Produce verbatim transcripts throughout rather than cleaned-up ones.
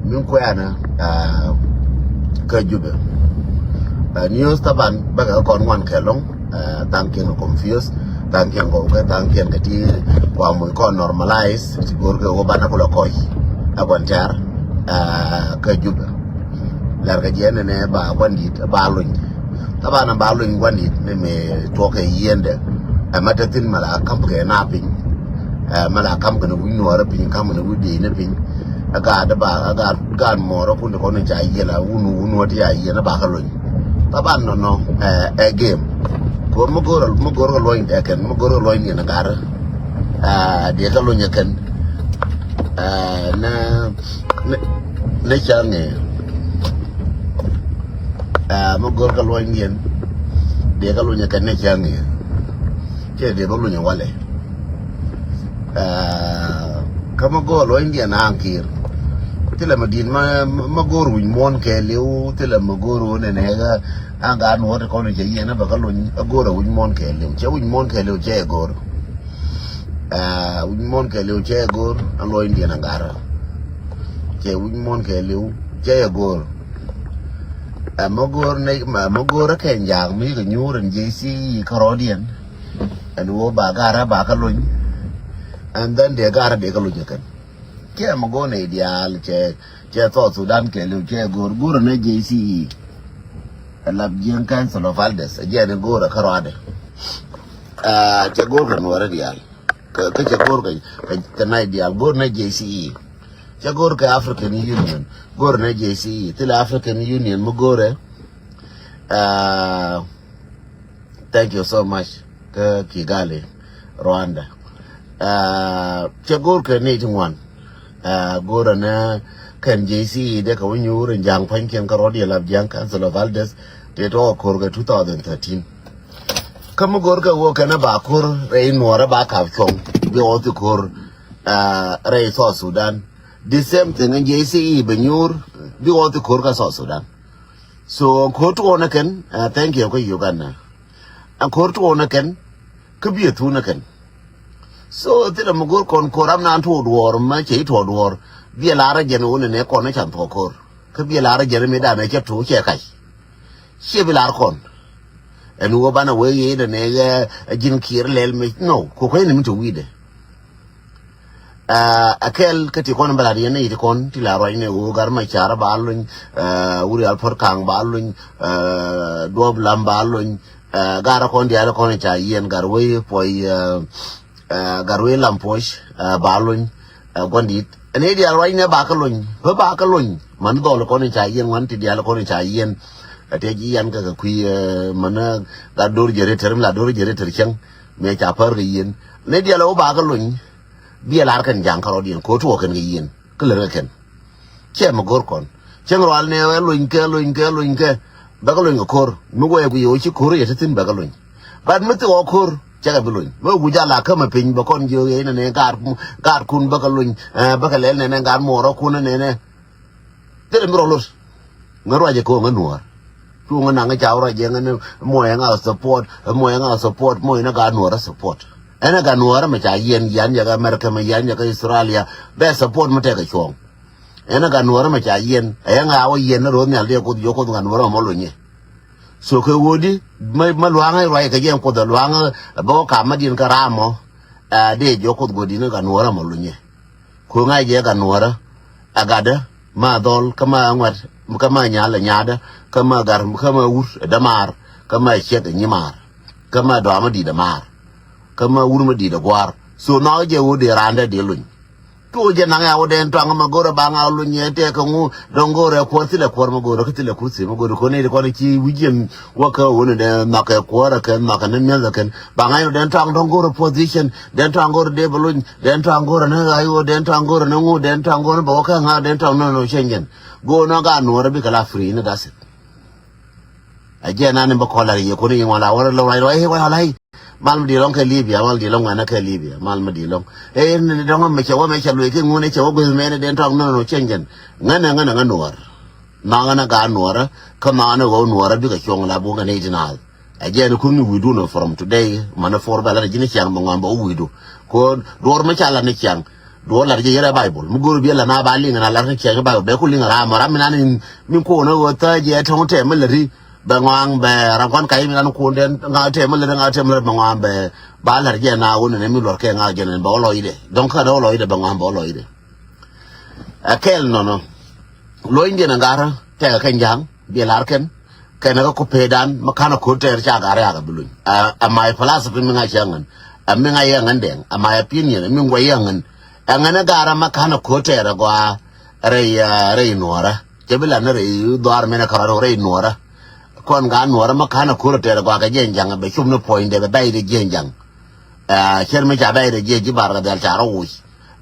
Min kuɛɛnä, ah, kä Jubɛ. Ah, news taban bäkɛ kɔn ŋuan kɛ lɔŋ, ah, thaŋkiɛn kɛ confuse, thaŋkiɛn kɛ wukɛ, thaŋkiɛn kɛ ti kua muc kɔn normalize, ti go̱r kɛ wä banɛ kulɛ kɔc. A guan tɛ̈r, ah, kä Jubɛ. Lɛr kɛ jiɛn nɛ ba guan dit ba luny. Taban ba luny guan dit ni mi tuɔk kɛ yiendɛ. Ɛmɛ te thin mɛ la kam kɛ na piny. Ɛ, mɛ la kam kɛ ni wi̱c nuɔɔrɛ piny, kam kɛ ni wi̱c diec ni piny. Ɛ gaat ba, ɛ gaat, gaat mɔɔrɛ kun ti kɔn ni ca yiel a wun, wun wä ti ca yiel ni ba kä luny. Taban nɔnɔ, ɛ, ɛ game. Ko mi go̱r, mi go̱r kɛ luɔny ɛ kɛn, mi go̱r kɛ luɔny ni gat. Ɛ, diɛ kä luny ɛ kɛn. Ɛ, nɛ, nɛ, nɛ ca ŋɛ. Ɛ, mi go̱r kɛ luɔny ni. Diɛ kä luny ɛ kɛn nɛ ca ŋɛ. Cɛ diɛ kä luny ɛ walɛ. Ɛ, kä mi go̱r luɔny ni ɛ naŋ kir. Thilɛ mi di̱t ma, ma go̱r wi̱c muɔ̱n kɛ li̱w, thilɛ mi go̱r wä nɛ nɛ kä, an gaat nuɔ̱t kɔn cɛ yiɛn bɛ kä luny, a go̱r a wi̱c muɔ̱n kɛ li̱w. Cɛ wi̱c muɔ̱n kɛ li̱w cɛ go̱r. Ɛ, wi̱c muɔ̱n kɛ li̱w cɛ go̱r, a luɔny diɛn a gat. Cɛ wi̱c muɔ̱n kɛ li̱w cɛ go̱r. Ɛ, ma go̱r nɛ, ma, ma go̱r a kɛn jaak mi kɛ nyuur ɛn J C E kärɔɔdiɛn. Ɛn wä ba gat a ba kä luny. And then dee gat a dee kä luny kɛn. Cɛ ma go̱r nɛ diaal cɛ, cɛ South Sudan kɛ li̱w cɛ go̱r, go̱r nɛ J C E. Ɛ lap Jiɛŋ Council of Elders, ɛ jɛ ni go̱r ɛ kärɔɔdɛ. Ɛ, cɛ go̱r kɛ nuɔrɛ diaal. Kä, kä cɛ go̱r kɛ, kɛ, kɛ nɛ diaal, go̱r nɛ J C E. Cɛ go̱r kɛ African Union, go̱r nɛ J C E. Thilɛ African Union mi go̱rɛ. Ɛ, Thank you so much. Kä Kigali, Rwanda. Ɛ, cɛ go̱r kɛ ni ti ŋuan. Ɛ, go̱r ɛnɛ kɛn J C E dee kɛ wä nyuur in ja̱ŋ pa̱nykiɛn kä rɔ̱diɛn lap Jiɛŋ Council of Elders. Tëë tɔ̱ kɛ ko̱r kɛ two thousand thirteen. Kä mi go̱r kɛ wä kɛn ɛ ba ko̱r rɛy nuɔɔrɛ ba kap cuɔ̱ŋ. Bi wä thi ko̱r, ɛ, rɛy South Sudan. The same thing in J C E bɛ nyuur. Bi wä thi ko̱r kä South Sudan. So ko̱r tuɔɔnä kɛn, ɛ, thank you kä Uganda. Ɛn ko̱r tuɔɔnä kɛn, kä biɛ thunä kɛn. So thilɛ mi go̱r kɔn ko̱r ram naan tuɔɔk duɔɔr, ma cɛ i̱ tuɔɔk duɔɔr. Biɛ lar rɛ jɛn wä ni nɛ kɔn ni can thuɔɔk ko̱r. Kä biɛ lar rɛ jɛn mi danɛ cɛ tuɔɔk cɛ kac. Ciɛ bi lar kɔn. Ɛn wä banɛ wee yee danɛ ɛ ji̱n kiɛr lɛl mi, no, ko̱ kuecni mi te wi̱i̱dɛ. Ɛ, a kɛl kä ti kɔn bɛ la riɛn ni ti kɔn ti la ruacni ɣöö Gat Macar ba luny, ɛ, Wuri Alpɔt Kaŋ ba luny, ɛ, Duɔp Lam ba luny, ɛ, Gat kɔn diaal kɔn ca yiɛn Gat Wei Puɔc, ɛ, ɛ, Gat Wei Lam Puɔc, ɛ, ba luny, ɛ, Guandit. Ɛn i̱ diaal ruacni ba kä luny, bä ba kä luny. Man dhɔl kɔn ca yiɛn, ŋuan ti diaal kɔn ca yiɛn. Ɛ tɛ ji̱ yan kä kɛ kui̱, ɛ, man, ɛ, Gat Do̱r Jɛ Ret Tɛr, mi la Do̱r Jɛ Ret Tɛr cäŋ. Mëë ca pär kɛ yiɛn. Ni diaal ɛ wä ba kä luny. Biɛ lar kɛn ja̱ŋ kärɔɔdiɛn ko̱ tuɔɔk kɛn kɛ yiɛn. Kä lär kɛ kɛn. Cɛ mi go̱r kɔn. Cäŋ rual ni ɛ luny kɛ, luny kɛ, luny kɛ. Bɛ kä luny kɛ ko̱r. Mi wɛɛk wi̱i̱ ɣöö ci ko̱r yɛ te thi̱n bɛ kä luny. But mi thik ɣɔɔ ko̱r cɛ kɛ bi luny. Mi wä guic a la kämɛ piny bɛ kɔn jiök yɛ inɛ ni gaat, gaatkun bä kɛ luny. Ɛ, bä kɛ lɛl nɛnɛ gaat muɔɔrɔkun nɛnɛ. Thilɛ mi rɔ lot. Ŋä ruacɛ ko̱ ŋä nuɔ̱ɔ̱r. Cu ŋä naŋ ca ruacɛ ŋä ni mɔyɛ ŋa support, mɔyɛ ŋa support, mɔyɛ ni gat nuɔ̱ɔ̱r support. Ɛn ɛ gat nuɔ̱ɔ̱r mɛ ca yiɛn, yian yɛ kä America mɛ, yian yɛ kä Australia. Bɛ support mi tɛkɛ cuɔ̱ɔ̱ŋ. Ɛn ɛ gat nuɔ̱ɔ̱r mɛ ca yiɛn. Ɛ yɛ ŋa wä yiɛn ni ro̱o̱ nhial diɛ Kuoth, jiɔ Kuoth gat nuɔ̱ɔ̱r mɛ mɔ lunyɛ. So kɛ ɣöö di, mä, mä lua̱ŋä ruacɛ kɛ jɛ ɛn Kuoth ɛ lua̱ŋä, bä wä kam mä diɛn kä raam mɔ. Ɛ dee jiɔ Kuoth guɔ̱di̱n gat nuɔ̱ɔ̱r mɔ lunyɛ. Ko̱ ŋa̱c jɛ gat nuɔ̱ɔ̱rä, ɛ gatdä, ma dhɔl, kä ma ŋuɛt, kä ma nyal ɛ nyaadä, kä ma gar, kä ma wur ɛ dämaar, kä ma ciɛk ɛ nyimaar, kä ma dɔaam ɛ di̱t ɛ maar, kä ma wur ma di̱t ɛ gua̱a̱r. So nhɔakä jɛ ɣöö dee raan dee dee luny. Tuɔɔk jɛ naŋ ɛ ɣöö dee ɛn tɔaŋ ma go̱rɛ ba ŋa̱ luny ɛ tɛk kɛ ŋu, dɔ̱ŋ go̱rɛ kuɔr thilɛ kuɔr ma go̱rɛ, kä thilɛ kurthi ma go̱rɛ, ko̱n nɛy ti kɔn ci wi̱c yɛn. Wä kä wun dee nhɔakɛ kuɔrɛ kɛn, nhɔakɛ ni mi̱eth kɛn. Ba ŋa̱c ni dee tɔ̱a̱ŋ dɔ̱ŋ go̱rɛ position, dee tɔ̱a̱ŋ go̱rɛ dee bɛ lony, dee tɔ̱a̱ŋ go̱rɛ ni ɣa̱c wä, dee tɔ̱a̱ŋ go̱rɛ ni ŋu, dee tɔ̱a̱ŋ go̱rɛ bɛ wä kä ŋa̱, dee tɔ̱a̱ŋ ni nɔ cɛn jɛn. Go̱o̱r ni gat nuɔ̱ɔ̱rä bikɛ la free ni, that's it. A jɛ nan ni bä kɔl a yɛ kuni ŋuan la wä la ruac ruac wä la. Mal mi di lɔŋ kɛ Libya, mal di lɔŋ ŋuan kɛ Libya, mal mi di lɔŋ. Ɛ ni dɔŋ mɛ cɛ wä mɛ cɛ luec ki ŋun cɛ wä gueth mɛ ni dee tɔ̱a̱ŋ ni nɔ cɛn jɛn. Ŋänɛ, ŋänɛ, ŋä nuɔ̱ɔ̱r. Nhɔakä ni gat nuɔ̱ɔ̱rä, kä nhɔakä ni ɣɔw nuɔ̱ɔ̱rä bikɛ cuɔ̱ŋ la bukɛ nɛy ti naath. Ɛ jɛn kun ni wi̱i̱du nɔ from today, mani for bɛ la ni ji̱n ciaŋ bɛ ŋuan bɛ wä wi̱i̱du. Ko duɔ̱ɔ̱r mi ca la ni ciaŋ. Duɔ̱ɔ̱r lat jɛ yɛrɛ Baibol mi go̱o̱r biɛ la na ba liŋ na lat ni ciɛŋ Baibol bɛ ku liŋ ram ram mi nan in mi kuɔn ɣöö thäär jɛ tɔŋ tɛm mi lät ri bɛ ŋɔaŋ bɛ ram kuan kac mi nan kuɔn den ŋa̱ tɛm mi lät ri ŋa̱ tɛm mi lät bɛ ŋɔaŋ bɛ ba lat jɛ na wun ni mi luɔr kɛ ŋa̱ jɛ ni bɛ wä lɔcdɛ dɔ̱ŋ kä dee wä lɔcdɛ bɛ ŋɔaŋ bɛ wä lɔcdɛ. Ɛ kɛl nɔnɔ. Lɔcdiɛn ɛ ŋa̱rä tɛkɛ kɛn ja̱a̱ŋ biɛ lar kɛn kɛn ɛ kä ku peedan mi ka̱n ɛ ko̱r tɛɛr ca gat riaak ɛ bi luny. Ɛ my philosophy mi ŋa̱c yɛ ŋän ɛ mi ŋa̱c yɛ ŋän dɛŋ ɛ my opinion ɛ mi ŋuɛc yɛ ŋän. Ɛ ŋän ɛ gat ɛ mi ka̱n ɛ ko̱r tɛɛr ɛ gɔaa rɛy rɛy nuɔɔrä. Cɛ bi la ni rɛy dhuaar min ɛ kärɔt rɛy nuɔɔrä. Kɔn gat nuɔɔrä mi ka̱n ɛ ko̱r tɛɛr ɛ gɔaa kɛ jiɛn ja̱ŋ ɛ bɛ cop ni puɔ̱nydɛ bɛ bɛy di jiɛn ja̱ŋ. Ɛ cɛr mi ca bɛy di jiɛ ji̱ bar kɛ dhɛl ca rɔ wuc.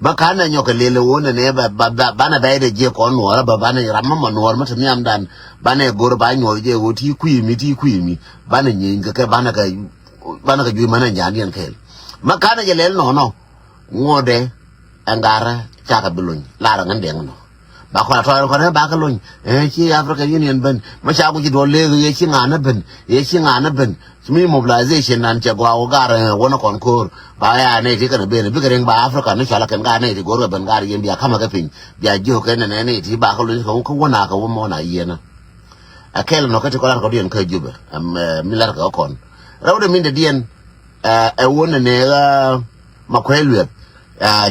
Bä ka̱n ɛ nyɔk kɛ lël ɛ wun ɛ nɛ bä bä bä banɛ bɛy dɛ jiɛ kɔn nuɔɔrä bä banɛ ram mä mɔ nuɔɔr mä te nhiamdan. Banɛ go̱r ba nyuɔth jɛ ɣöö ti kui̱ mi ti kui̱ mi banɛ nyieeny kɛ kɛ banɛ kɛ banɛ kɛ jui̱ mänɛ ja̱a̱ndiɛn kɛɛl. Mä ka̱n ɛ jɛ lɛl nɔnɔ ŋuɔ̱tdɛ ɛn garä cakɛ bi lony lar ɛ ŋän dɛŋ nɔ. Ba kɔn a tɔɔr kɔn ɛ ba kɛ lony ɛ ci African Union ben mä ca guici duɔl lëëk ɛ ci ŋa̱n ɛ ben ɛ ci ŋa̱n ɛ ben. Mi mobilization nan cɛ gɔaa wä gar wä na kɔn ko̱o̱r ba ya nɛy ti kɛn ben bikɛ riŋ ba Africa ni cɔal kɛn gar nɛy ti go̱o̱r kɛ ben gar yɛn bia kamä kɛ piny bia jiök kɛn nɛ nɛy ti ba kä luny kɛ wä kä wä na kɛ wä mɔ na yiɛn. Ɛ kɛl nɔ kä ti kɔ lar kɔ diɛn kä Jubɛ mi lar kɛ kɔn rɛw de min de diɛn. Ɛ wä nɛ nɛ ma kuɛ luɛth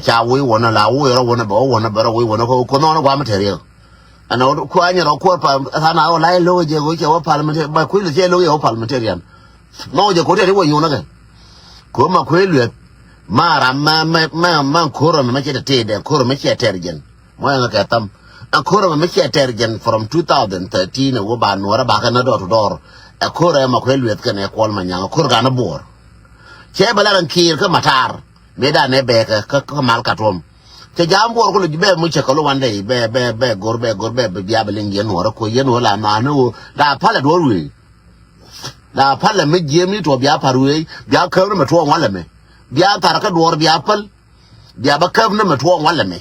ca wä wä na la wä rɔ wä na bɛ wä wä na bɛ rɔ wä wä na kɔ kɔ nɔ na gua ma tɛ riɛk. Ɛn ɔ kuany rɔ kuɔr pa than a ɔ la ilok jɛ ɣöö cɛ wä parliamentarian ba kui̱ lɛ cɛ ilok yɛ wä parliamentarian. Nɔ jɛ ko̱r tɛt iwä nyuɔ̱n akɛ ko̱r ma kuëë lueth. Ma ram ma ma ma ma ko̱r ram ma cɛ tɛt tɛt dɛ ko̱r ma cɛ tɛr jɛn. Mɔ ɛn kɛ tham ɛn ko̱r ram ma cɛ tɛr jɛn from two thousand thirteen ɛ wä ba nuɔrɛ ba kɛ na dɔr to dɔr. Ɛ ko̱r ɛ ma kuëë lueth kɛn ɛ kuɔl ma nyaŋ ɛ ko̱r gan ɛ buɔr. Cɛ bɛ la ran kiir kä matar. Mëë danɛ bɛɛkɛ kä kä mal Katuɔm. Cɛ ja̱a̱m buɔɔr ku lɔ ji̱ bɛ mucɛ kɛ lo wandɛ bɛ bɛ bɛ go̱r bɛ go̱r bɛ bɛ bia bɛ liŋ yɛn nuɔɔrä kuɔ yɛn nuɔɔr la nua̱a̱n ni ɣöö la palɛ duɔ̱ɔ̱r wëë. La palɛ mi jiɛm ni tuɔ bia par wëë bia käp ni mɛ tuɔɔŋ walɛ mɛ. Bia thar kä duɔ̱ɔ̱r bia päl. Bia bä käp ni mɛ tuɔɔŋ walɛ mɛ.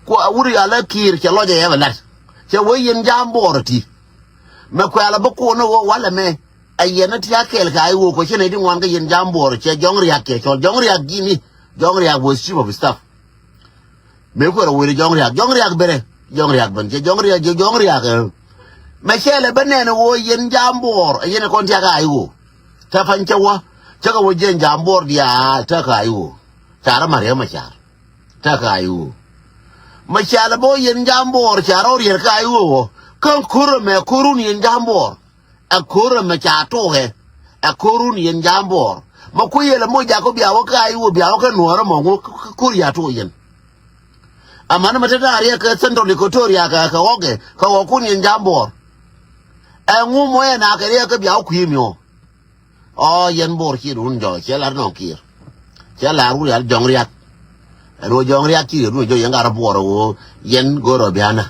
Ku a wut yalä kiir cɛ lɔcɛ yɛ bɛ lat. Cɛ wee yɛn ja̱a̱m buɔɔr ti. Mɛ kuɛ̈lä bä kuɔn ni ɣöö walɛ mɛ. Ɛ yɛn ni ti a kɛɛl kɛ a i̱ ɣöö kɔ ci nɛy ti ŋuan kä yɛn ja̱a̱m buɔɔr cɛ Jɔ̱ŋ Riak cɛ cɔl Jɔ̱ŋ Riak ji̱ ni. Jɔ̱ŋ Riak was chief of staff. Mëë kuɛɛr ɛ wëë Jɔ̱ŋ Riak Jɔ̱ŋ Riak berɛ. Jɔ̱ŋ Riak ben cɛ Jɔ̱ŋ Riak jɛ Jɔ̱ŋ Riak ɛ. Mɛ cɛ lɛ bä nɛn ɣöö yɛn ja̱a̱m buɔɔr ɛ yɛn ɛ kɔn tiak a i̱ ɣöö. Tä pa̱ny cä wä cä kɛ wä jiɛn ja̱a̱m buɔɔr diaal tä kɛ a i̱ ɣöö. Ca rɔ Mariɛk Macar. Tä kɛ a i̱ ɣöö. Mɛ ca lɛ bä ɣöö yɛn ja̱a̱m buɔɔr ca rɔ riɛr kɛ a i̱ ɣöö. Kä ko̱r ɛmɛ ko̱run yɛn ja̱a̱m buɔɔr. Ɛ ko̱r ɛmɛ ca tuɔkɛ. Ɛ ko̱run yɛn ja̱a̱m buɔɔr. Mɛ kui̱ yɛlɛ moc jakä bia wä kä a i̱ wä bia wä kä nuɔ̱ɔ̱rä mɔ ŋu kä ko̱r ya tuɔk yɛn. Amäni mɛ te da̱a̱ riɛk kä Central Equatoria kɛ kɛ ɣɔkɛ kɛ ɣɔkun yɛn ja̱a̱m buɔɔr. Ɛ ŋu mɔ yɛn a kɛ riɛk kä bia wä kui̱ miɔ. Ɔ yɛn buɔɔr ci run jɔk cɛ lar nɔŋ kiir. Cɛ lar wun yal Jɔ̱ŋ Riak. Ɛn ɣöö Jɔ̱ŋ Riak ci run jɔk yɛn gat rɔ buɔɔr ɣöö yɛn go̱o̱r rɔ bianä.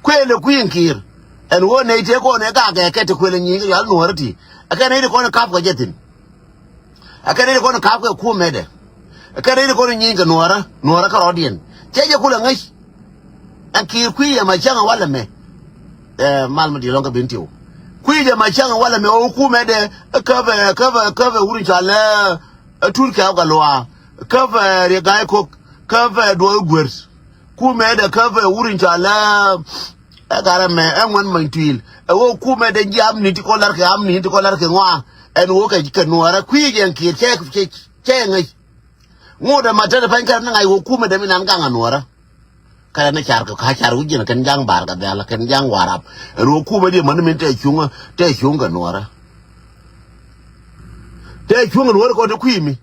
Kuëël ɛ kui̱ in kiir. Ɛn ɣöö nɛy tëë kɔn ɛ gak ɛ kɛ ti kuël ɛ nyieny kɛ yɔal nuɔ̱ɔ̱rä ti. Ɛ kɛ nɛy ti kɔn ɛ kap kɛ jɛ thi̱n. Ɛ kɛ nɛy ti kɔn ɛ kap kɛ kumɛdɛ. Ɛ kɛ nɛy ti kɔn ɛ nyieny kɛ nuɔ̱ɔ̱rä nuɔ̱ɔ̱rä kärɔɔdiɛn. Cɛ jɛ kulɛ ŋäc. Ɛn kiir kui̱ yɛ ma cäŋ ɛ walɛ mɛ. Ɛ mal mi diɛ lɔŋ kä bin tiw. Kui̱ jɛ ma cäŋ ɛ walɛ mɛ ɣöö kumɛdɛ. Ɛ käpɛ käpɛ käpɛ wur in ca lɛ. Ɛ tur kɛ ɣä gɛ luaak. Käpɛ riɛ ga̱a̱c kok. Käpɛ duɔth guer. Kumɛ dɛ käpɛ wur in ca lɛ. Ɛ garɛ mɛ ɛ ŋuɛn many tuil ɛ wä kumɛ dɛ ji̱ amni ti kɔ lar kɛ amni ti kɔ lar kɛ ŋɔa. Ɛn wä kɛ kɛ nuɔrɛ kui̱ jɛ ɛn kiɛ cɛ cɛ cɛ ŋäc. Ŋot ɛmɛ tetɛ pɛny kɛn ni ŋa̱c wä kumɛ dɛ mi nan gaŋ a nuɔrɛ. Kɛn ni car kɛ ka car wi̱c jɛn kɛn jaŋ bar kɛ dhɛl kɛn jaŋ warap. Ɛn wä kumɛ diɛ mani min tɛ cuŋ tɛ cuŋ kɛ nuɔrɛ. Tɛ cuŋ kɛ nuɔrɛ kɔn ti kui̱ mi.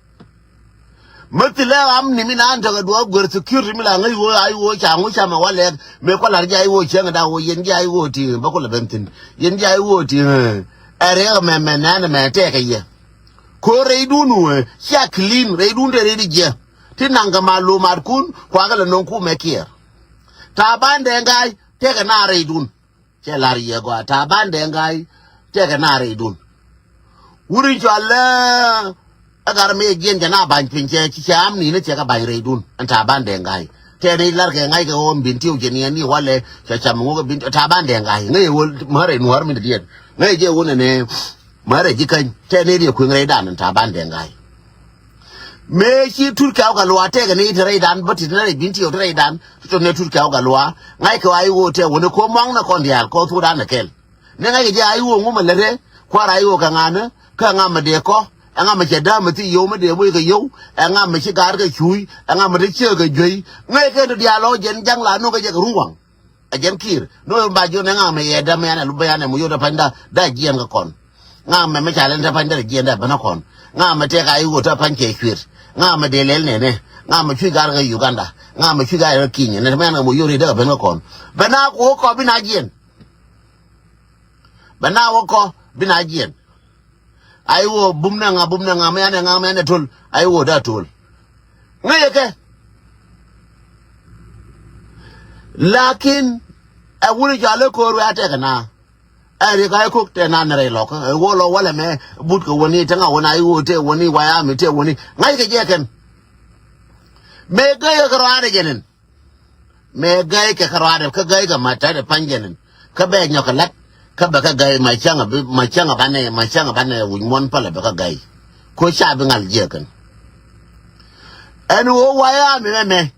Mäthi lɛ amni mi naan tekɛ duɔ̱ɔ̱k guer security mi la ŋäc ɣöö a i̱ ɣöö ca ŋu camɛ walɛɛk mëë kɔ la̱r ji̱ a i̱ ɣöö cieŋ da ɣöö yɛn ji̱ a i̱ ɣöö ti̱i̱ bä kulɛ ben thi̱n. Yɛn ji̱ a i̱ ɣöö ti̱i̱ ɛ riɛk ɛmɛ mɛ nɛ̈ɛ̈n ɛmɛ tɛɛkɛ yɛ. Ko̱r rɛydun wee cia clean rɛydun te rɛy di jiɛ. Ti naŋ kɛ malumatkun kuakɛ lɛ nöŋ kumɛ kiɛɛr. Ta̱a̱ ban dɛɛŋ ga̱a̱c tɛkɛ naar rɛydun. Cɛ la̱r yɛ gɔaa Ta̱a̱ ban dɛɛŋ ga̱a̱c tɛkɛ naar rɛydun. Wur in cɔal ɛ ɛ gat mi jiɛn cɛ na ba̱ny piny cɛ cɛ amni ni cɛ kɛ ba̱ny rɛydun ɛn Ta̱a̱ ban dɛɛŋ ga̱a̱c. Tɛɛni la̱r kɛ ŋa̱c kɛ ɣöö bin tiw cɛ ni ɛn ni walɛ cɛ cam ŋuk ɛ bin Ta̱a̱ ban dɛɛŋ ga̱a̱c ŋäc ɛ ɣöö märɛ nuäär mi diɛn ŋäc jɛ ɣöö nɛnɛ. Märɛ ji̱ käny tɛɛni riɛ kueŋ rɛydan ɛn Ta̱a̱ ban dɛɛŋ ga̱a̱c. Mëë ci Turkey wä kɛ luaak tëëkɛ ni te rɛydan bä ti te rɛy bin ti te rɛydan. Tɔ ni Turkey wä kɛ luaak ŋa̱ckɛ wa i̱ ɣöö tëë wäni ko̱ muaŋnɛ kɔn diaal kɔ thokdan ɛ kɛl. Ni ŋa̱ckɛ jɛ a i̱ ɣöö ŋu mɛ lät ɛ kua̱r a i̱ ɣöö kɛ ŋa̱nä kä ŋa̱ mɛ dee kɔ. Ɛ ŋa̱ mɛ cɛ däämɛ thi yio̱w mɛ dee moc kɛ yio̱w. Ɛ ŋa̱ mɛ ci ga̱a̱r kɛ cuuc. Ɛ ŋa̱ mɛ te ciek kɛ juey. Ŋäc kɛ tɔ diaal ɔ jɛn ja̱ŋ la no̱o̱ŋ kɛ jɛ kɛ ruwaŋ. Ɛ jɛn Kiir ni wee ba jiɔn ɛ ŋa̱ mɛ yɛ dämɛ yan ɛ lupɛ yan ɛ mɛ yot ɛ pa̱ny da da jiɛn kɛ kɔn. Ŋa̱ mɛ mɛ ca lɛn te pa̱ny da jiɛn da bänä kɔn. Ŋa̱ mɛ tëëk a i̱ ɣöö te pa̱ny cɛ cuet. Ŋa̱ mɛ dee lɛl nɛnɛ. Ŋa̱ mɛ cuc gar kɛ Uganda. Ŋa̱ mɛ cuc gar kɛ Kenya nɛ mɛ yan ɛ mɛ yot ɛ dee kɛ bänä kɔn. Bɛ na ku wä kɔ bi na jiɛn. Bɛ na wä kɔ bi na jiɛn. Ai wä bum nɛ ŋa bum nɛ ŋa mɛ yan ɛ ŋa mɛ yan ɛ töl ai wä da töl. Ŋäcɛ kɛ. Lakin ɛ wuni cɔal ɛ ko̱o̱r wee a tɛkɛ na. Ɛ rik a ɛ kok tɛ na nɛ rɛy lɔk ɛ wä lɔ walɛ mɛ but kɛ wäni te ŋa wäni a i̱ wä te wäni wayami te wäni. Ŋa̱ckɛ jɛ kɛn. Mëë gäi kɛ kɛ rɔaadɛ jɛ nɛn. Mëë gäi kɛ kɛ rɔaadɛ kä gäi kɛ ma̱t tɛt ɛ pa̱ny jɛ nɛn. Kä bɛ nyɔk kɛ la̱t kä bɛ kɛ gäi ma cäŋ a bi ma cäŋ a banɛ ma cäŋ a banɛ wi̱c muɔ̱n pälɛ bɛ kɛ gäi. Ko ca bi ŋal jiɛ kɛn. Ɛn ɣöö wayami mɛmɛ.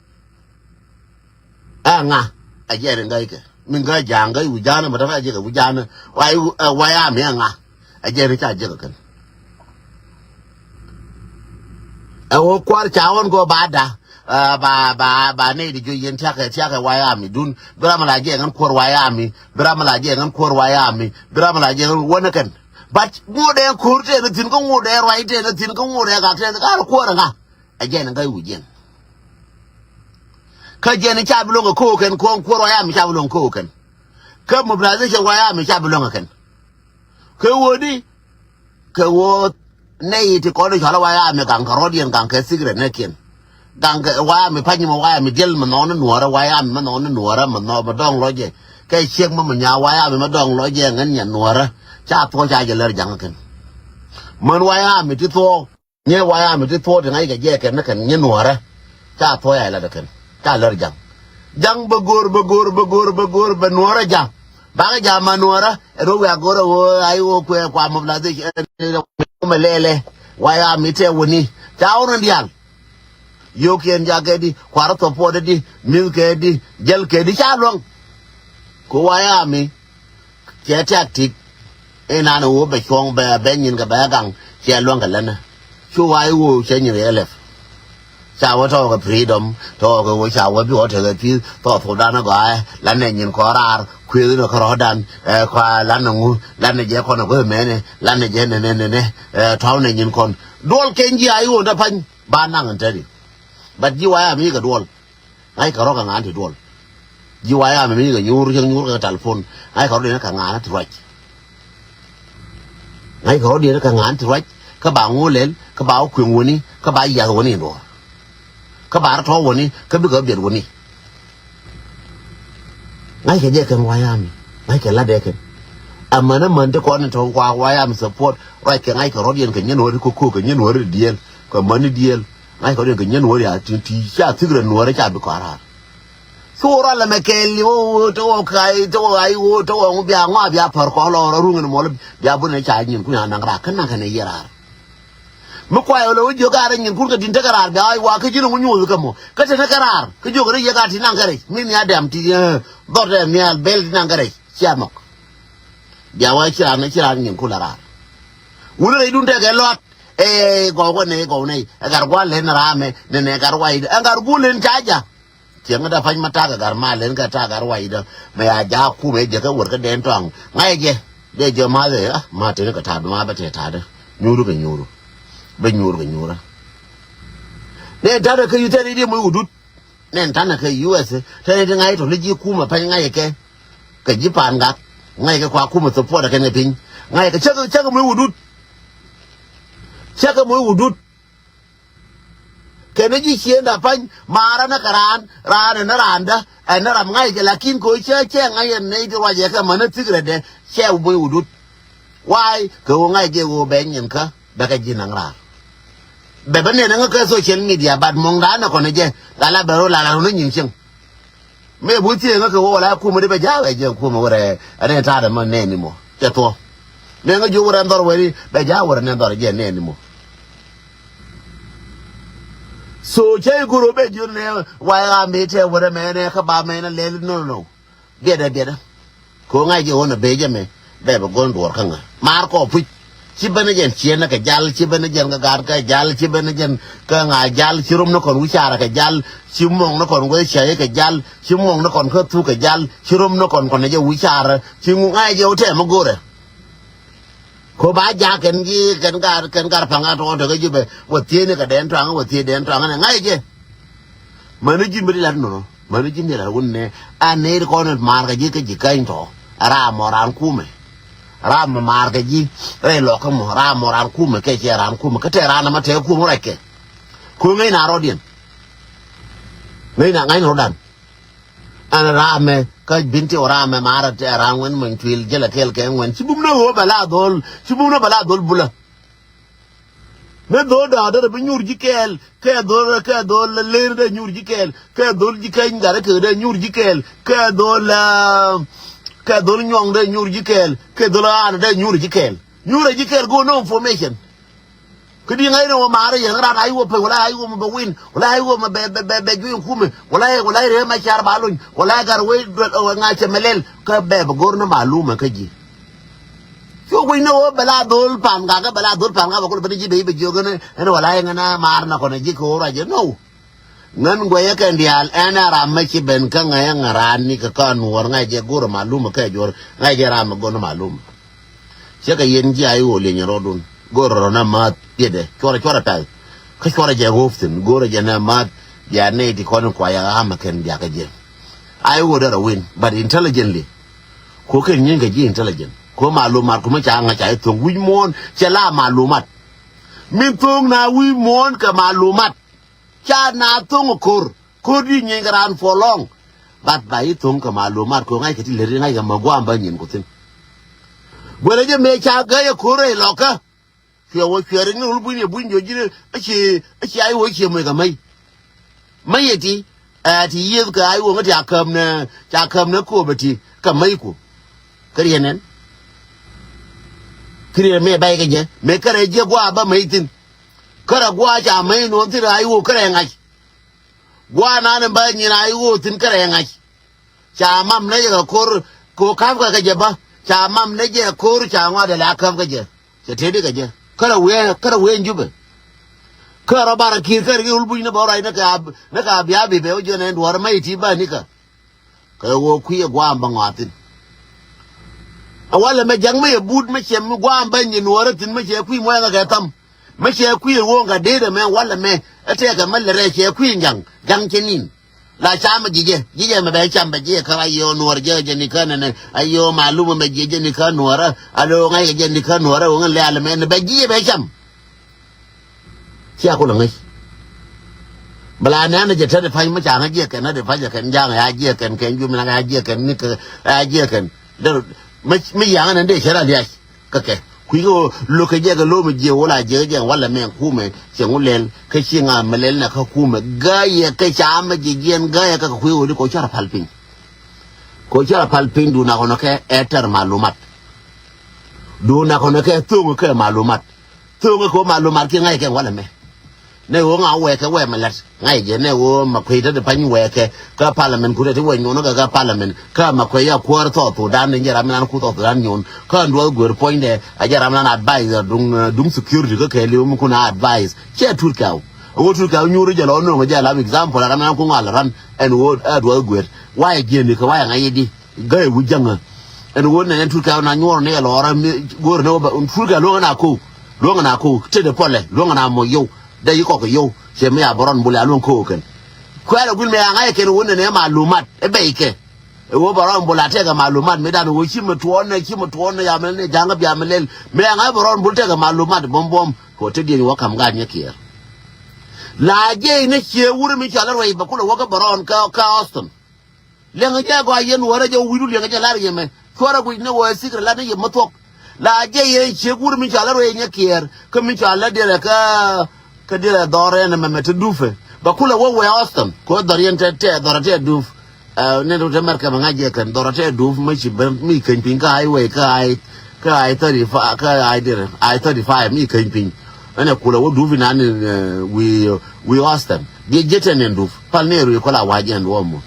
Ɛ ŋa ɛ jɛ ri ŋäc kɛ mi ŋäc ja̱a̱ŋ ŋäc wi̱c ja̱a̱n mɛ tɔ̱ ɛ jɛ kɛ wi̱c ja̱a̱n. Wayami ɛ ŋa ɛ jɛ ri ca jɛ kɛ kɛn. Ɛ wä kua̱r ca ɣɔn kɛ wä ba da. Ba ba ba nɛy di juɔc yɛn tiakɛ tiakɛ wayami dun bi ram la jɛ ŋän kuɔr wayami bi ram la jɛ ŋän kuɔr wayami bi ram la jɛ ŋän wänä kɛn. But ŋot ɛ ko̱r tɛn thi̱n kä ŋot ɛ ruac tɛn thi̱n kä ŋot ɛ gak tɛn kä kuɔr ɛ ŋa. Ɛ jɛn ŋäc wi̱c jɛn. Kä jɛn ca bi loŋ ɛ ko̱o̱k kɛn ko̱o̱k kuɔr wayami ca bi lo̱ŋ ko̱o̱k kɛn. Kä mobilization wayami ca bi lo̱ŋ ɛ kɛn. Kɛ ɣöö di kɛ ɣöö nɛy ti kɔn i̱ cɔal i̱ wayami gaŋ kɛ rɔ̱diɛn gaŋ kɛ secret nɛkiɛn. Gaŋ kɛ wayami pa̱ny mɛ wayami diɛl mɛ nhɔɔni nuɔ̱ɔ̱rä wayami mɛ nhɔɔni nuɔ̱ɔ̱rä mɛ nhɔɔk mɛ dɔ̱ŋ lɔcɛ. Kɛ ciek mɛ mɛ nya wayami mɛ dɔ̱ŋ lɔcɛ ŋän nya nuɔ̱ɔ̱rä. Ca thuɔ̱k ca jɛ lär ja̱ŋ kɛn. Män wayami ti thuɔ̱k. Nyɛ wayami ti thuɔ̱k ti ŋa̱ckɛ jɛ kɛn ni kɛn nyɛ nuɔ̱ɔ̱rä. Ca thuɔ̱k ya lat kɛn ca lär ja̱ŋ. Ja̱ŋ bɛ go̱o̱r bɛ go̱o̱r bɛ go̱o̱r bɛ go̱o̱r bɛ nuɔ̱ɔ̱rä ja̱ŋ. Bakɛ ja̱ŋ ma nuɔ̱ɔ̱rä ɛn ɣöö wiak go̱o̱rä ɣöö a i̱ ɣöö kuɛ kua mobilization ɛn ɣöö mɛ lɛlɛ. Wayami tɛ wäni ca wä ni diaal. Yio̱o̱kiɛn jakɛ di kuarä thuɔ̱p puɔtdä di mi̱thkɛ di jäl kɛ di ca luäŋ. Ku wayami. Cɛ tactic inan ɛ ɣöö bɛ cuɔ̱ŋ bɛ bɛ nyin kɛ bɛ gaŋ. Cɛ luäŋ kɛ länä cu wa i̱ ɣöö cɛ nyin riɛk lɛp. Ca wä tɔɔkɛ freedom tɔɔkɛ ɣöö ca wä bi ɣɔw tekɛ peace tɔɔk thokdan ɛ gɔaaɛ. Lanɛ nyin kɔn raar kuëëth ni kärɔ̱dan. Ɛ kɔaa lanɛ ŋu lanɛ jɛ kɔn ɛ guäth mɛnɛ lanɛ jɛ nɛnɛ nɛnɛ. Ɛ tɔ̱a̱wnɛ nyin kɔn duɔl kɛn ji̱ a i̱ ɣöö dä pa̱ny ba naŋ in tɛri. But ji̱ wa i̱ a mi kɛ duɔl. Ŋa̱ckɛ rɔ̱ kɛ ŋa̱a̱n ti duɔl. Ji̱ wayami mi kɛ nyuur cäŋ nyuur kɛ telephone. Ŋa̱ckɛ rɔ̱diɛn kɛ ŋa̱a̱n ti ruac. Ŋa̱ckɛ rɔ̱diɛn kɛ ŋa̱a̱n ti ruac. Kä ba ŋo̱o̱lɛl kä ba wä kueŋ wäni kä ba yiath wäni in duɔ̱ɔ̱r. Kä ba rɔ tɔ̱ wäni kä bikɛ biɛt wäni. Ŋa̱ckɛ jɛ kɛn wayami. Ŋa̱ckɛ lat dee kɛn. Amäni män ti kɔn in tɔ̱ wa wayami support ruac kɛ ŋa̱ckɛ rɔ̱diɛn kɛ nyɛn wäri ko̱ko̱ kɛ nyɛn wäri diɛl kɛ mäni diɛl. Ŋa̱ckɛ rɔ̱diɛn kɛ nyɛn wäri a ti ti ca thik rɛ nuɔ̱ɔ̱rä ca bi kɔn raar. Thok rɔ lɛ mɛ kɛɛl i̱ ɣöö te ɣɔw ka̱a̱c te ɣɔw ay ɣöö te ɣɔw ŋu bia ŋɔaa bia pär kɔn lɔ rɔ ruŋ in muɔl bia bun in ca nyin kun a naŋ raar kä naŋ kɛn i̱ yɛ raar. Mi kuay ɣöö lɛ wä jiök a rɛ nyin kun kɛ di̱n tekɛ raar bia ay wa kä ji̱n ŋu nyuuth kɛ mɔ kä te ni kɛ raar kä jiök rɛ yɛ ka ti naŋ kɛ rɛc mi ni a dɛm ti dhɔt ɛ nhial bel ti naŋ kɛ rɛc cia nhɔk. Bia wä ci raan ci raan nyin kun la raar. Wuni rɛcdun tekɛ luaak. Ɛ gɔw kɛ nɛy gɔw nɛy ɛ gat gua̱l len raamɛ nɛnɛ gat waydä ɛ gat guul len ca ja̱. Cieŋ da pa̱ny ma tak ɛ gat mal len kɛ tak gat waydä mɛ ya ja̱ kumɛ jɛ kɛ wär kä dɛn tɔaŋ ŋa̱cɛ jɛ. Dee jɛ math ɛ a ma teni kɛ ta̱a̱du ma bä tɛ ta̱a̱dä nyuuru kɛ nyuuru. Bä nyuuru kɛ nyuurä. Nɛn ta̱a̱dä kä yu tɛn i̱ diɛ moc wudut. Nɛn ta̱a̱dä kä U S ɛ tɛn i̱ ti ŋa̱c tɔ̱ ni ji̱ kumɛ pa̱ny ŋa̱cɛ kɛ. Kɛ ji̱ paan gak ŋa̱cɛ kɛ kua kumɛ support ɛ kɛn kɛ piny. Ŋa̱cɛ kɛ cäk cäk moc wudut. Cäk moc wudut. Kɛn ji̱ ciëënda pa̱ny maarä ni kɛ raan raan ɛn ni raandä ɛn ni ram ŋa̱c jɛ lakin kɛ ɣöö cä cɛ ŋa̱c ɛn nɛy ti ruacɛ kɛ mäni thik rɛtdɛ cɛ moc wudut. Waay kɛ ɣöö ŋa̱c jɛ ɣöö bɛ nyin kä bɛ kɛ ji̱ naŋ raar. Bɛ bä nɛn ɛŋä kɛ social media but muɔ̱ŋdan ɛ kɔn ɛ jɛ la la bɛ ro̱l la la ro̱l ni nyin cieŋ. Mëë bu thiee ŋä kɛ wä wala kumä di bɛ ja̱a̱k ɛ jɛ kumä wärɛ ɛn ɛ ta̱a̱dɛ mä nɛɛni mɔ cɛ thuɔ. Mëë ŋä jiök wärɛ ɛn dhɔr wɛri bɛ ja̱a̱k wärɛ nɛn dhɔr ɛ jɛ nɛɛni mɔ. So cä i̱ goro bɛ jiön nɛ wayɛ ɣa̱ mëë tɛ wärɛ mɛ nɛ kä ba mɛ na lɛl, no, no, no. Biɛtdɛ, biɛtdɛ. Kɛ ɣöö ŋa̱c jɛ ɣöö nɛ bëë jɛ mɛ bɛ bɛ go̱n duɔ̱ɔ̱r kä ŋa̱. Maar kɔ puc. Ci ben ni jɛn ciënä kɛ jal, ci ben ni jɛn kɛ gaat kɛ jal, ci ben ni jɛn kɛ ŋa̱ jal, ci rom ni kɔn wi̱caarä kɛ jal, ci muɔ̱ŋ ni kɔn wee cäyä kɛ jal, ci muɔ̱ŋ ni kɔn kä thuk kɛ jal, ci rom ni kɔn kɔn jɛ wi̱caarä, ci ŋu ŋa̱c jɛ ɣöö tɛmɛ go̱rɛ. Ko ba jak kɛn ji̱ kɛn gar, kɛn gar pa̱ŋ a tɔ̱ tekä ji̱ bɛ wä thiee ni kɛ dɛn tɔ̱a̱ŋ, wä thiee dɛn tɔ̱a̱ŋ ni ŋa̱c jɛ. Mäni ji̱n bi ti lat nɔnɔ, mäni ji̱n bi lat wun nɛ. A nɛy ti kɔn in maar kɛ ji̱ kä ji̱ käny tɔ̱. Ram mɔ ran kumɛ. Ram mɔ maar kɛ ji̱ rɛy lɔkä mɔ, ram mɔ ran kumɛ kɛ cɛ ran kumɛ kä tɛ ran ɛmɛ tɛ kumɛ rɛckɛ. Ko ŋäcna rɔ̱diɛn. Ŋäcna, ŋäcna rɔ̱dan. Ɛn ramɛ kä bin ti wä ramɛ marɛ tɛ ram ŋuɛn mɛn cuil jälɛ kɛɛl kɛ ŋuɛn. Ci bum ni ɣöö bɛ la dhol, ci bum ni bɛ la dhol bulä. Mi dhol da̱a̱ derɛ bi nyuur ji̱ kɛɛl, kɛ dhol, kɛ dhol ler dee nyuur ji̱ kɛɛl, kɛ dhol ji̱ kɛny gat kɛ dee nyuur ji̱ kɛɛl, kɛ dhol, ah, kɛ dhol nyuɔŋ dee nyuur ji̱ kɛɛl, kɛ dhol aan dee nyuur ji̱ kɛɛl. Nyuur ji̱ kɛɛl go̱o̱r no information. Kä di ŋa̱c ni wä maarä yɛn ran a i̱ wä pek wala a i̱ wä mɛ bɛ win wala a i̱ wä mɛ bɛ bɛ bɛ bɛ juin kumɛ wala wala ree ma car ba lony wala gar wee duel ŋa̱c cɛ mɛ lɛl kä bɛ bɛ go̱r ni malumɛ kä ji̱. Cu guic ni wä bɛ la dhol pan gak bɛ la dhol pan gak bɛ kul bɛ ni ji̱ bɛ i̱ bɛ jiök ni ɛn wala i̱ ŋän a maar na kɔn ji̱ kɛ wä ruac jɛ no. Ŋän guɛcä kɛn diaal ɛn a ram mä ci ben kä ŋäc ŋä raan ni kɛ kä nuɔɔr ŋa̱c jɛ go̱r malumɛ kɛ juɔr ŋa̱c jɛ ram mɛ go̱r ni malumɛ. Cɛ kɛ yɛn ji̱ a i̱ ɣöö liɛnyɛ rɔɔdun. Go̱o̱rɛ rɔ na maath piɛtdɛ cuɔrɛ cuɔrɛ pɛl. Kä cuɔrɛ jɛ ɣööp thi̱n go̱o̱rɛ jɛ na maath. Bia nɛy ti kɔn in kuay a ɣa̱a̱mɛ kɛn biakä jɛ. A i̱ ɣöö derɛ win but intelligently. Ko kɛn nyieeny kɛ ji̱ intelligent ko malumat kumä ca ŋa̱c ca i̱ tho̱ŋ wi̱c muɔ̱ɔ̱n cɛ la malumat. Min tho̱ŋ na wi̱c muɔ̱ɔ̱n kɛ malumat. Ca na thoŋ ko̱r ko̱r di nyieeny kɛ raan for long. But ba i̱ thoŋ kɛ malumat kɛ ŋa̱c kɛ ti lät i̱ ŋa̱c kɛ ma guam ba nyin ku thi̱n. Guɛlɛ jɛ mëë ca gäyɛ ko̱r rɛy lɔkä. Cuɛ wä cuɛ rik ni rul buny yɛ buny jɔ ji̱n. Aci aci a i̱ wä cie mec kɛ mäc. Mäc yɛ ti ɛ ti yieth kɛ a i̱ wä ŋä ti a käm nɛ ca käm nɛ ko̱o̱p ɛ ti kɛ mäc ku. Kä riɛn ɛn. Kä riɛn mëë bac kɛ jɛ mëë kärɛ jiɛ gua̱a̱ ba mäc thi̱n. Kärɛ gua̱a̱ ca mäc nuɔ̱n thi̱n a i̱ wä kärɛ ŋa̱c. Gua̱a̱ nan in bä nyin a i̱ ɣöö thi̱n kärɛ ŋa̱c. Ca mam nɛ jɛ kɛ ko̱r kɛ ɣöö ka̱pkɛ kɛ jɛ bä ca mam nɛ jɛ ko̱r ca ŋɔat dɛl a käp kɛ jɛ. Cɛ tëëdi kɛ jɛ kärɛ wee kärɛ wee in jupɛ. Kärɛ rɔ barɛ ki̱i̱r kärɛ ki rul buc ni bä ruac ni kɛ a ni kɛ a bia bi bɛ wä jiɔn ɛn duɔ̱ɔ̱r mɛ iti bä nikä. Kɛ ɣöö kui̱ ɛ gua̱a̱m bä ŋɔaathin. Ɛ walɛ mɛ ja̱ŋ mi yɛ but mi cɛ mi gua̱a̱m bä nyin nuɔɔrä thi̱n mi cɛ kui̱ muɛŋɛ kɛ tham. Mi cɛ kui̱ ɛ ɣöö ŋa deet ɛmɛ walɛ mɛ ɛ tɛɛkɛ mɛ lɛ rɛɛ cɛ kui̱ ja̱ŋ ja̱ŋ cɛ nin. La cam ɛ ji̱ jɛ ji̱ jɛ mɛ bɛ cam bɛ ji̱ ɛ kä a yɛ ɣöö nuɔɔr jɛ jɛ ni kä nɛnɛ a yɛ ɣöö malum ɛmɛ ji̱ jɛ ni kä nuɔɔrä a lo̱o̱ ŋa̱c kɛ jɛ ni kä nuɔɔrä ɣöö ŋä lɛ̈ɛ̈l ɛmɛ ni bɛ ji̱ jɛ bɛ cam. Cia kulɛ ŋäc. Bɛ la nɛn a jɛ te di pa̱ny mi ca ŋäc jiɛ kɛn a di pa̱ny a kɛn ja̱a̱ŋ a jiɛ kɛn kɛn jumi nak a jiɛ kɛn ni kɛ a jiɛ kɛn. Dee mi mi ya̱a̱ŋ nɛn dee cɛ la liac. Kɛ kɛ kui̱ kɛ lo̱k kɛ jiɛ kɛ lo̱m jiɛ wä la jiɛ kɛ jiɛ walɛ mɛ kumɛ cɛ ŋu lɛl kä ci ŋa mɛ lɛl nɛ kä kumɛ gayɛ kɛ ca mɛ jiɛ jiɛn gayɛ kɛ kɛ kui̱ wä di kɛ wä cɔr a pal piny. Kɛ wä cɔr a pal piny duun a kɔnɔ kɛ ɛ tɛr malumat. Duun a kɔnɔ kɛ tho̱o̱ŋ kɛ malumat. Tho̱o̱ŋ kɛ wä malumat kiɛ ŋa̱c kɛ walɛ mɛ. Nɛ ɣöö ŋa wɛɛkɛ wɛɛ mɛ la̱t ŋa̱c jɛ nɛ ɣöö mɛ kui̱ te ti pa̱ny wɛɛkɛ kä parliament ku te ti wɛ nyuɔ̱n kɛ kä parliament kä mɛ kui̱ a kuäär South Sudan ni jɛ ram mi nan ku South Sudan nyuɔ̱n kä duɔth guer puɔ̱nydɛ a jɛ ram mi nan advice duŋ duŋ security kä kɛɛliw mi kun a advice cɛ tut kɛw. Ɣöö tut kɛw nyuuri jɛ lɔ no̱o̱ŋ jɛ lam example a ram mi nan ku ŋual ran ɛn ɣöö a duɔth guer wayɛ jiɛni kɛ wayɛ ŋa̱c di. Gäi wi̱c jäŋä. Ɛn ɣöö nɛn ɛn turkɛ na nyuɔr ni ɛ lɔɔrä mi go̱o̱r ni wä ba turkɛ luɔ̱ŋ na ko̱o̱k. Luɔ̱ŋ na ko̱o̱k tetdɛ puɔlɛ luɔ̱ŋ na mɔ yio̱w. Dee yi kɔk yio̱w cɛ mi a bɛ rɔn bul ya luɔ̱ŋ ko̱o̱k kɛn. Kuɛɛl ɛ guil mɛ a ŋa̱c kɛn ɣöö nɛn ɛ malumat ɛ bɛy kɛ. Ɛ ɣöö bɛ rɔn bul a tɛkɛ malumat mi dan ɣöö ci mi tuɔɔn nɛ ci mi tuɔɔn nɛ ya mi lɛl ni ja̱ŋä bia mi lɛl. Mɛ a ŋa̱c bɛ rɔn bul tɛkɛ malumat buɔ̱m buɔ̱m. Kɛ ɣöö tetdiɛn wä ka̱m gaat nyɛ kiɛɛr. La jiɛc ni cië wur mi cɔal i̱ ruɛy bɛ kulɛ wä kä bɛ rɔn kä kä Austin. Liɛŋɛ jɛ gɔaa yɛn wä rɛc ɛ wi̱i̱du liɛŋɛ jɛ lar yɛ mɛ. Cuɔrɛ guic ni wä ɛ thik rɛ lat ni yɛ mä thuɔ̱k. La jɛ yɛ ciek wur mi cɔal ɛ ruëë nyɛ kiɛɛr kä mi cɔal ɛ diɛlɛ kä kä diɛlɛ dhɔr ɛn ɛmɛ mɛ te dupɛ. Bɛ kulɛ wä wɛ Austin kɛ wä dhɔr yɛn tɛ tɛ dhɔr ɛ tɛ dup. Ɛ ni te mɛr kɛ mɛ ŋa̱c jɛ kɛn dhɔr ɛ tɛ dup mi ci ben mi keny piny kä highway kä I kä I thirty five kä I diɛlɛ I thirty five mi keny piny. Ɛn ɛ kulɛ wä dup inan wi̱i̱ wi̱i̱ Austin. Jiɛ jiɛ tɛn ɛn dup pal ni ɛ ruëë kɔ la wa̱c ɛn duɔ̱ɔ̱p mun.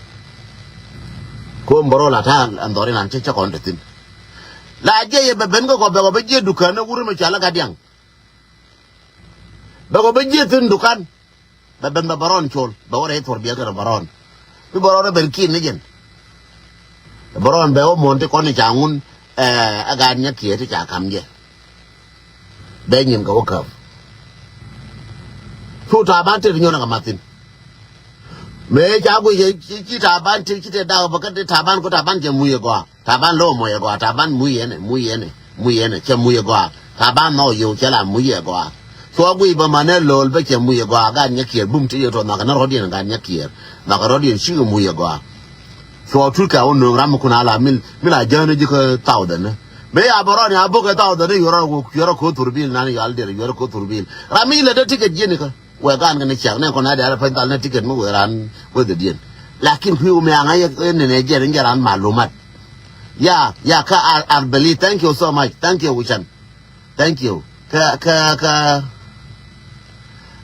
Ko̱o̱m bä rɔ la ta̱a̱ ɛn dhɔr inan cä cä kɔn te thi̱n. La jiɛ yɛ bɛ ben kä kɔ bɛ kɔ bä jiɛ duka̱n ɛ wur mi cɔal ɛ Gadiaŋ. Bɛ kɔ bä jiɛ thi̱n duka̱n. Bɛ ben bɛ bärɔn col bɛ wä rɛy thuɔr biɛl kɛnɛ bärɔn. Bi bärɔn ɛ ben ki̱n ni jɛn. Bärɔn bɛ wä muɔ̱n ti kɔn i̱ ca ŋun ɛ gaat nyɛ kiɛ ti ca ka̱m jɛ. Bɛ nyin kɛ wä käp. Cu Taban tet nyɔn ɛ kɛ mathin. Mëë ca guic ci Taban tet ci tet dak bä kä ti Taban ku Taban jɛ muc ɛ gɔaa. Taban lo̱o̱ muc ɛ gɔaa Taban muc ɛnɛ muc ɛnɛ muc ɛnɛ cɛ muc ɛ gɔaa. Taban nhɔk yio̱w cɛ la muc ɛ gɔaa. Cua guic bä manɛ lo̱o̱l bä cɛ muc ɛ gɔaa gaat nyɛ kiɛɛr bum ti yɛ tɔ nhɔakɛ ni rɔ̱diɛn gaat nyɛ kiɛɛr. Nhɔakɛ rɔ̱diɛn cikɛ muc ɛ gɔaa. Cua tut kɛ wä nööŋ ram mi kun a la mil mil a jäni ji̱ kä thousand ni. Mëë ya bä rɔn ya bok ɛ thousand ni yuɔrɔ yuɔrɔ ko̱ thurbil nan yual diɛr yuɔrɔ ko̱ thurbil ram mi ilɛ dee ticket jiɛni kä. Wɛ gan kɛn ciak nɛ kɔn a dɛr a pɛny thal nɛ ticket mi wɛ ran wɛ dhɛ diɛn. Lakin kui̱ wä mi aŋa yɛ nɛnɛ jɛn in jɛ ran malumat. Ya ya kä ar ar beli thank you so much thank you wican. Thank you. Kä kä kä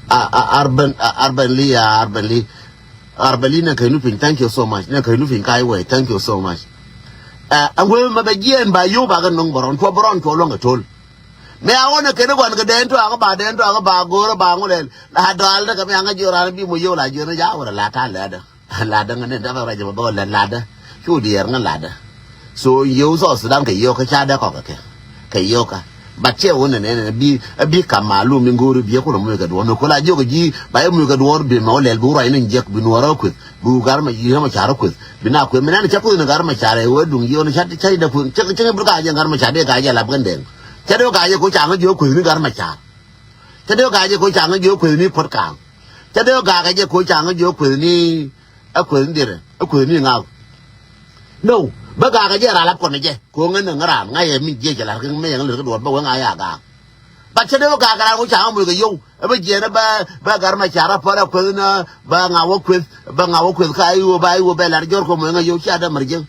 a a arban a arban li a arban li. Arban li nɛ kɛ nu piny thank you so much nɛ kɛ nu piny kai wɛ thank you so much. Ɛ ɛn wee ma bɛ jiɛn ba yo̱w ba kɛ no̱ŋ bärɔn tuɔ bärɔn tuɔ luɔ̱ŋ kɛ to̱l. Mɛ a wä nɛ kɛn guan kɛ dɛn tuakä ba dɛn tuakä ba go̱o̱rä ba ŋulɛl la dɔal dä kɛ mi aŋa jiɔ ran bi mɔ yo̱w la jiɔ ni ja wä la ta lɛ dä. Ladä ŋä ni däk rɛc bä bä lɛ ladä. Cu diɛɛr ŋä ladä. So yio̱w South Sudan kɛ yio̱w kä ca dee kɔk kɛ kɛ yio̱w kä. But cɛ wä nɛ nɛ nɛ bi bi kam malum in go̱o̱ri bi yɛ kulɛ muc kɛ duɔ̱ɔ̱r ni kula jiök ji̱ ba yɛ muc kɛ duɔ̱ɔ̱r bi mɛ wä lɛl bi wä ruac ni jiɛk bi nuɔ̱ɔ̱rä kueth bi wä gar mɛ yi̱ mɛ carä kueth bi na kueth mi nɛn cɛ kueth ni gar mɛ carɛ wä duŋ yio̱w ni ca ca dee kueth cɛ cɛ bi ka jɛ gar mɛ carɛ dee ka jɛ lap kɛn dɛŋ. Cɛ dee ka jɛ ko ca ŋä jiök kueth ni gar mɛ carɛ. Cä dee wä ga̱a̱c jɛ ko̱ ca ŋä jiök kueth ni puɔ̱t kaaŋ. Cä dee wä ga̱a̱c jɛ ko̱ ca ŋä jiök kueth ni ɛ kueth ni dirɛ ɛ kueth ni ŋa̱k. No bä ga̱a̱k jɛ ral ap kɔn jɛ ko̱ ŋä ni ŋä raan ŋa̱c yɛ mi jiɛc jɛ lar kɛ mɛ yɛ ŋä lät kä duɔ̱ɔ̱r bä wee ŋa̱c ya ga̱a̱k. But cä dee wä ga̱a̱k ral ko̱ ca ŋä moc kɛ yio̱w ɛ bä jiɛn ɛ bä bä gar mɛ ca rap pɔl ɛ kueth ni bä ŋa̱k wä kueth bä ŋa̱k wä kueth ka iwä ba iwä bɛ lar jɔr kɔ moc ŋä yio̱w cia dämär jiäŋ.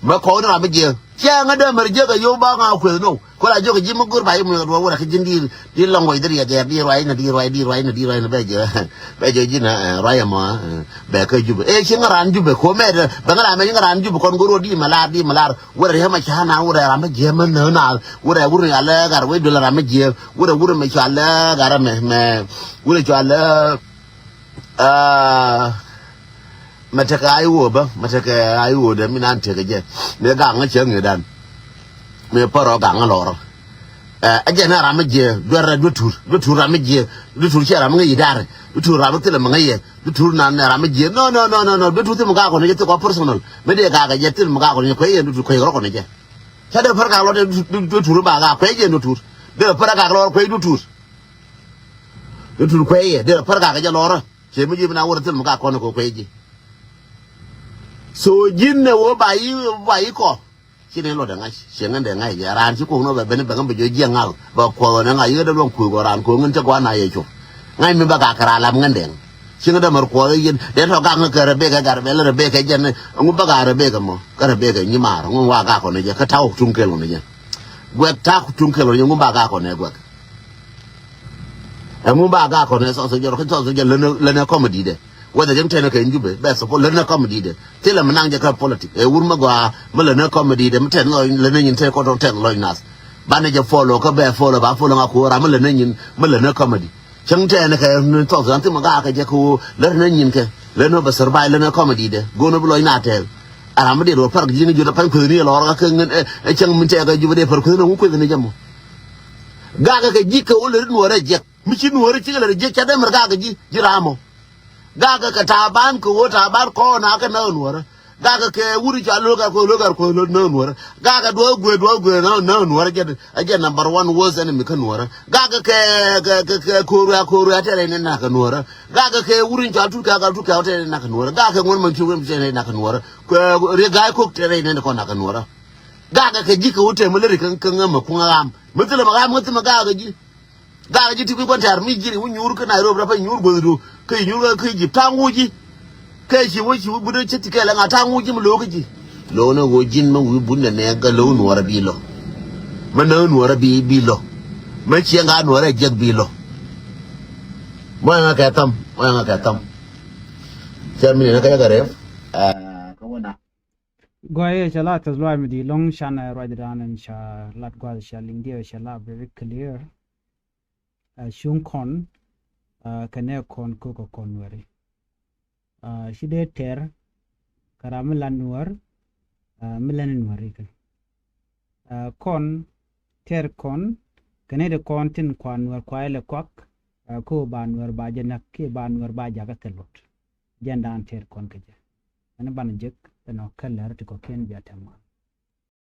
Mɛ kɔn ram mi jiɛ ciɛ ŋä dee mɛr jiɛ kɛ yom ba ŋa kueth no. Kula jiök ji̱ mi go̱r ba yi muŋ duɔ̱ɔ̱r wurɛ kä ji̱n di di lɔŋ wec di riɛ gɛɛr di ruac ni di ruac di ruac ni di ruac ni bɛ jɛ bɛ jɛ ji̱n ruac ɛmɔ bɛ kä Jubɛ. Ɛ ci ŋä ran Jubɛ ko mɛ bɛ ŋä ram mɛ ci ŋä ran Jubɛ kɔn go̱r wä di mɛ lar di mɛ lar wurɛ riɛ mɛ ca na wurɛ ram mi jiɛ mɛ nä na wurɛ wurɛ alɛ gar wec duel ram mi jiɛ wurɛ wurɛ mɛ ca lɛ gar mɛ mɛ wurɛ ca lɛ. Aa, mɛ tekɛ a iwoo bä mɛ tekɛ a iwoo dɛ mi nan tekɛ jɛ. Mi gaŋ ŋä cɛ ŋi̱i̱dan mi pärɔ gaŋ ŋä lɔrɔ. Ɛ jɛ nɛ ram mi jiɛ duer rɛ duer tur duer tur ram mi jiɛ duer tur cɛ ram mi ŋä yi darɛ duer tur ram mi thilɛ mi ŋä yɛ duer tur nan nɛ ram mi jiɛ no no no no no duer tur thil mi gaak kɔn jɛ thil kɔ personal mi dee gaak jɛ thil mi gaak kɔn jɛ kuɛ yɛ duer tur kuɛ yɛ rɔ kɔn jɛ. Cɛ dee pär gaak lɔ dee duer tur ba gaak kuɛ yɛ duer tur dee pär gaak lɔ kuɛ duer tur. Duer tur kuɛ yɛ dee pär gaak jɛ lɔrɔ. Cɛ mi ji̱ bi na wä rɔ thil mi ka kɔn kɛ kuɛ ji̱. So ji̱n nɛ wä ba yi ba yi kɔ. Ci ni luɔt dɛ ŋa̱c cɛ ŋän dɛ ŋa̱c jɛ raan ci kuɔk nɔ bɛ ben bɛ ŋän bɛ jɔ jiɛ ŋal bɛ kuɔth nɛ ŋa̱c yɛ dɛ luɔŋ kuek ɔ raan kuɔk ŋän cɛ gua̱n na yɛ cop. Ŋa̱c mi bɛ ka kɛ raan lam ŋän dɛŋ. Ci ŋän dɛ mɛr kuɔth yɛn dee tɔ gak ŋä kɛ rɛ bek ɛ gar bɛ lɛ rɛ bek ɛ jɛn ŋu bɛ ka rɛ bek ɛ mɔ kɛ rɛ bek ɛ nyi maar ŋu wa gak kɔn jɛ kä ta̱w tuŋ kel kɔn jɛ. Guɛk ta̱k tuŋ kel kɔn jɛ ŋu ba gak kɔn ɛ guɛk. Ɛŋu ba gak kɔn ɛ sɔs jɔr kä sɔs jɛ länɛ kɔmɛdi dɛ. Whether jɛ mi tɛnɛ kɛ in Jubɛ bɛ support länɛ kɔmɛdi dɛ. Thilɛ mi naŋ jɛ kä politic ɛ wur mi gɔaa mi länɛ kɔmɛdi dɛ mi tɛn lɔc länɛ nyin tɛn kɔn tɔŋ tɛn lɔc nath. Banɛ jɛ follow kä bɛ follow ba follow ŋa kuɔ ram mi länɛ nyin mi länɛ kɔmɛdi. Cäŋ tɛnɛ kɛ ni thɔk thil an thim mi gak kɛ jɛ kɛ woo länɛ nyin kɛ länɛ bɛ survive länɛ kɔmɛdi dɛ go̱o̱n bi lɔc na tɛɛl. A ram mi dee ruɔ park ji̱n jut a pany kuethni ɛ lɔr kä kɛ ŋän ɛ cäŋ mi tɛɛk ɛ Jubɛ dee pär kuethni ŋu kuethni jɛ mɔ. Gakɛ kɛ ji̱ kɛ wä lät nuɔrɛ jiɛk mi ci nuɔrɛ cikɛ lät jiɛk ca dee mɛr gakɛ ji̱ ji̱ ramɔ. Gakɛ kɛ Taban kɛ wä Taban kɔɔna kɛ nä nuɔrɛ. Gakɛ kɛ wuri ca lo̱k ar kuɔth lo̱k ar kuɔth lo̱k nä nuɔrɛ. Gakɛ duɔ̱k guëë duɔ̱k guëë nä nä nuɔrɛ jɛ a jɛ number one worst enemy kä nuɔrɛ. Gakɛ kɛ kɛ kɛ kɛ ko̱o̱r wiaa ko̱o̱r wiaa tɛrɛ ni nak kɛ nuɔrɛ. Gakɛ kɛ wuri ca tut kɛ gal tut kɛ tɛrɛ ni nak kɛ nuɔrɛ. Gakɛ ŋuɔ̱n mɛ cu wem tɛrɛ ni nak kɛ nuɔrɛ. Kɛ riek ga̱a̱c kok tɛrɛ ni kɔn nak kɛ nuɔrɛ. Gakɛ kɛ ji̱ kɛ wä tɛmɛ lät kɛ ŋä mɛ kuŋä ɣam mɛ thilɛ mɛ ɣam ŋä thimɛ gakɛ ji̱. Gakɛ ji̱ ti kui̱ kuan tɛ̈r mi ji̱ ri wä nyuur kä Nairobi rɔ pɛny nyuur guäthdu kä yi nyuur kä Egypt ta̱a̱ ŋuuc ji̱. Kɛ ci wä ci wä but cä ti kɛɛl ɛŋa ta̱a̱ ŋuuc ji̱ mi lo̱o̱kä ji̱. Lo̱o̱nɛ ɣöö ji̱n mɛ wi̱i̱ but nɛ nɛɛk gä lo̱o̱ nuɔɔrä bi lo̱. Mɛ nääk nuɔɔrä bi bi lo̱. Mɛ ciɛŋ gaa nuɔɔrä jiäk bi lo̱. Mɔ ɛŋa kɛ tham mɔ ɛŋa kɛ tham. Cɛ mi ni na kɛ kɛ rɛp. Ɛ, kä wä na. Guay, cɛ la tɛth luay mi di lɔŋ can, ɛ, ruacdan ɛn ca lat gua̱th ca liŋ diɛ cɛ la very clear. Ɛ, cuŋ kɔn, ɛ, kɛ nɛ kɔn kok kɛ kɔn Nuɛri. Ɛ, ci dee tɛr kɛ ram mi la Nuɛr, ɛ, mi lɛn Nuɛri kɛ. Ɛ, kɔn tɛr kɔn kɛ nɛ di kɔn tin kua Nuɛr kua ilɛ kuak, ɛ, ko ba Nuɛr ba jɛ näk kiɛ ba Nuɛr ba jakä thil luɔt. Jɛn dan tɛr kɔn kɛ jɛ. Ɛn banɛ jek ɛn ɔ kɛ lɛr ti kɔkiɛn bia tɛm wan.